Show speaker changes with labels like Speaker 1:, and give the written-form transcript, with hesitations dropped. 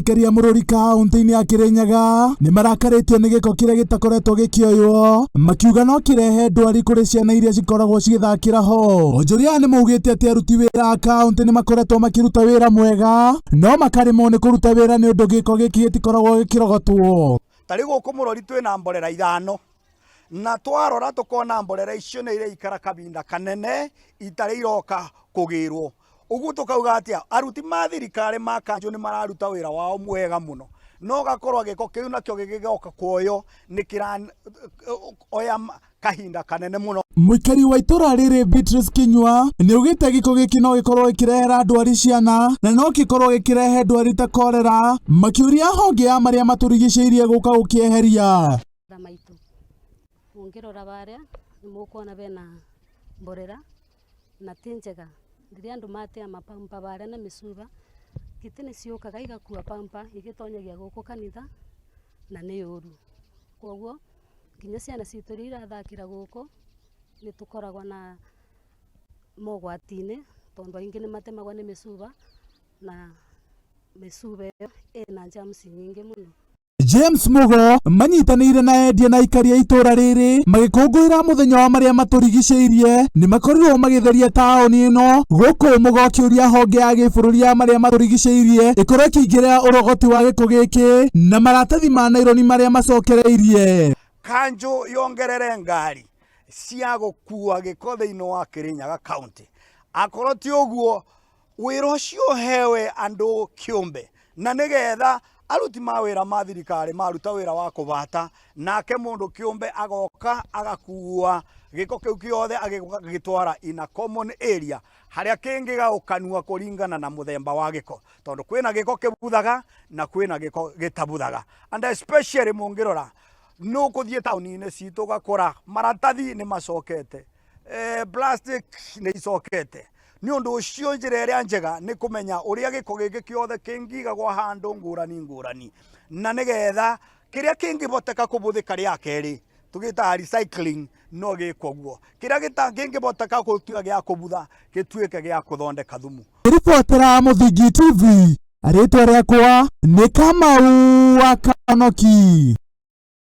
Speaker 1: Aikari a Mũrũri kaũntĩ-inĩ ya Kĩrĩnyaga nĩ marakarĩtio nĩ gĩko kĩrĩa gĩtakoretwo gĩkĩoywo makiuga no kĩrehe ndwari kũrĩ ciana iria cikoragwo cigĩthakĩra ho. Onjoria aya nĩ maugĩte atĩ aruti wĩra a kaũntĩ nĩ makoretwo makĩruta wĩra mwega no makaremwo nĩ kũruta wĩra nĩ ũndũ gĩko gĩkĩ gĩtikoragwo gĩkĩrogotwo.
Speaker 2: Ta rĩu gũkũ Mũrori twĩna mborera ithano na twarora tũkona mborera icio nĩ iraikara kahinda kanene itarĩ iroka kũgĩrwo. Ũguo tũkauga atĩa aruti ma thirikari ma kanjũ nĩ mararuta wĩra wao mwega mũno, no gakorwo gĩko kĩu nakĩo gĩgĩgoka kuoywo nĩ kĩroya kahinda kanene mũno.
Speaker 1: Mũikari wa itũra rĩrĩ Beatrice Kinyua nĩ augĩte gĩko gĩkĩ no gĩkorwo gĩkĩrehera ndwari ciana na no gĩkorwo gĩkĩrehe ndwari ta korera, makĩũria honge ya marĩa matũrigicĩirie gũka gũkĩeheria.
Speaker 3: Maitũ ũngĩrora barĩa nĩ mũkuona bena mborera na ti njega. Rĩrĩa andũ matea mapamper barĩa na mĩcuba, ngitĩ nĩ ciũkaga igakua pamper igĩtonyagia gũkũ kanitha na nĩ ũru. Koguo nginya ciana citũ iria irathakĩra gũkũ nĩ tũkoragwo na mogwati-inĩ tondũ aingĩ nĩ matemagwo nĩ mĩcuba na mĩcuba ĩyo ĩna germs nyingĩ mũno.
Speaker 1: James Mugo manyitanĩire na endia na aikari a itũra rĩrĩ magĩkũngũĩra mũthenya wa marĩa matũrigicĩirie nĩ makorirwo magĩtheria taũni ĩno gũkũ Mugo akĩũria honge ya gĩbũrũri ya marĩa matũrigicĩirie ĩkorwo ĩkĩingĩrĩra ũrogoti wa gĩko gĩkĩ na maratathi ma naironi marĩa macokereirie.
Speaker 2: Kanjũ yongerere ngari cia gũkua gĩko thĩinĩ wa Kĩrĩnyaga County. Akorwo ti ũguo wĩra ũcio ũhewe andũ kĩũmbe na nĩgetha aruti ma wĩra ma thirikari maruta wĩra wa kũbata nake mũndũ kĩũmbe agoka agakua gĩko kĩu kĩothe agĩtwara in a common area harĩa kĩngĩgaũkanua kũringana na mũthemba wa gĩko tondũ kwĩna gĩko kĩbuthaga na kwĩna gĩko gĩtabuthaga and especially mũngĩrora nũkũthiĩ taũni-inĩ citũ ũgakora maratathi nĩ macokete plastic nĩ icokete. Nĩ ũndũ ũcio njĩra ĩrĩa njega nĩ kũmenya ũrĩa gĩko gĩkĩ kĩothe kĩngĩigagwo handũ ngũrani ngũrani, na nĩgetha kĩrĩa kĩngĩhoteka kũhũthĩka rĩa kerĩ tũgĩtaga recycling no gĩkwo ũguo, kĩrĩa kĩngĩhoteka gũtuĩka gĩa kũbutha gĩtuĩke gĩa kũthondeka thumu.
Speaker 1: Ribotera Mũthingi TV, rĩtwa rĩakwa nĩ Kamau wa Kanoki.